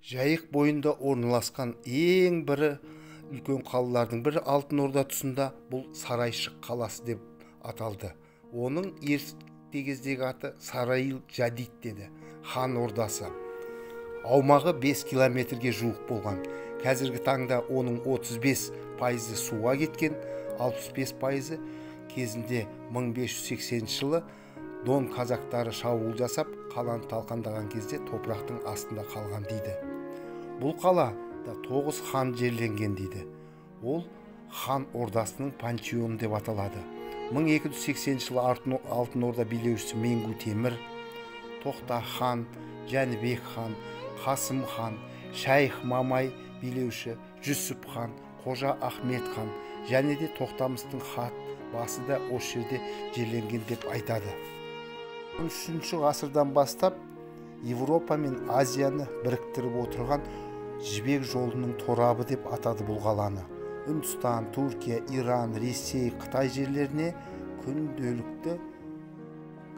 Жайық бойында орналасқан ең бірі үлкен қалалардың бірі Алтын Орда тұсында бұл Сарайшық қаласы деп аталды. Оның ерте кездегі аты Сараил Жадид деді. Хан ордасы. Аумағы 5 километрге жуық болған. Қазіргі таңда оның 35% суға кеткен, 65% кезінде 1580 жылы Дон казактары шабуыл жасап, қаланы талқандаған кезде топырақтың астында қалған дейді. Бұл қалада 9 хан жерленген дейді. Ол хан ордасының пантеоны деп аталады. 1280 жылы Алтын Орда билеушісі Менгу Темір, Тоқта хан, Жәнібек хан, Қасым хан, Шайх Мамай билеуші, Жүсіп хан, Қожа Ахмет хан және де Тоқтамыстың хат басы да осы жерде жерленген деп айтады. 13 ғасырдан бастап Европа мен Азияны біріктіріп отырған Жібек жолының торабы деп атады бұл қаланы. Үндістан, Түркия, Иран, Ресей, Қытай жерлеріне күнделікті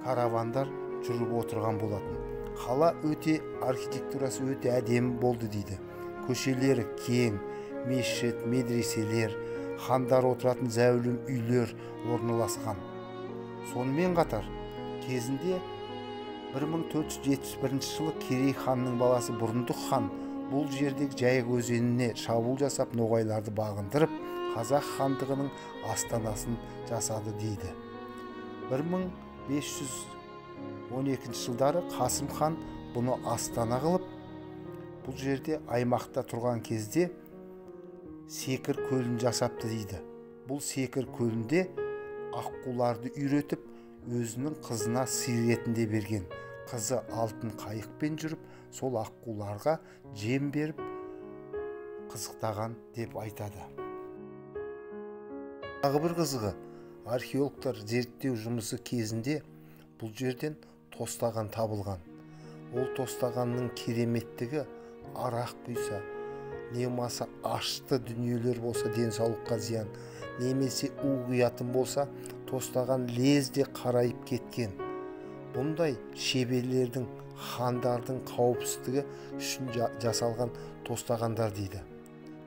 каравандар жүріп отырған болатын. Қала өте архитектурасы өте әдемі болды дейді. Көшелері кең, мешіт, медреселер, хандар отыратын зәулім үйлер орналасқан. Сонымен қатар кезінде 1471 жылы Керей ханның баласы Бұрындық хан бұл жердегі Жайық өзеніне шабуыл жасап, ноғайларды бағындырып, қазақ хандығының астанасын жасады дейді. 1512 жылдары Қасым хан бұны астана қылып, бұл жерде аймақта тұрған кезде Секір көлін жасапты дейді. Бұл Секір көлінде аққуларды үйретіп, өзінің қызына сый ретінде берген. Қызы алтын қайықпен жүріп, сол аққуларға жем беріп, қызықтаған деп айтады. Тағы бір қызығы, археологтар зерттеу жұмысы кезінде бұл жерден тостаған табылған. Ол тостағанның кереметтігі арақ құйса, не болмаса ашты дүниелер болса денсаулыққа зиян, немесе у құятын болса, тостаған лезде қарайып кеткен. Бұндай шеберлердің, хандардың қауіпсіздігі үшін жасалған тостағандар дейді.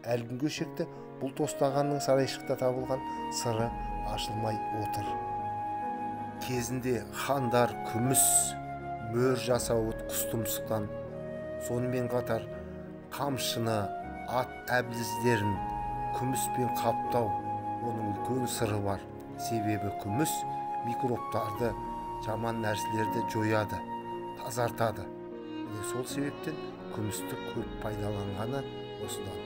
Әлі күнге шекті бұл тостағанның Сарайшықта табылған сыры ашылмай отыр. Кезінде хандар күміс мөр жасауы құс тұмсықтан, сонымен қатар қамшыны, ат әбзелдерін күміспен қаптау, оның үлкен сыры бар. Себебі күміс микробтарды, жаман нәрселерді жояды, тазартады. Міне сол себептен күмісті көп пайдаланғаны осыдан.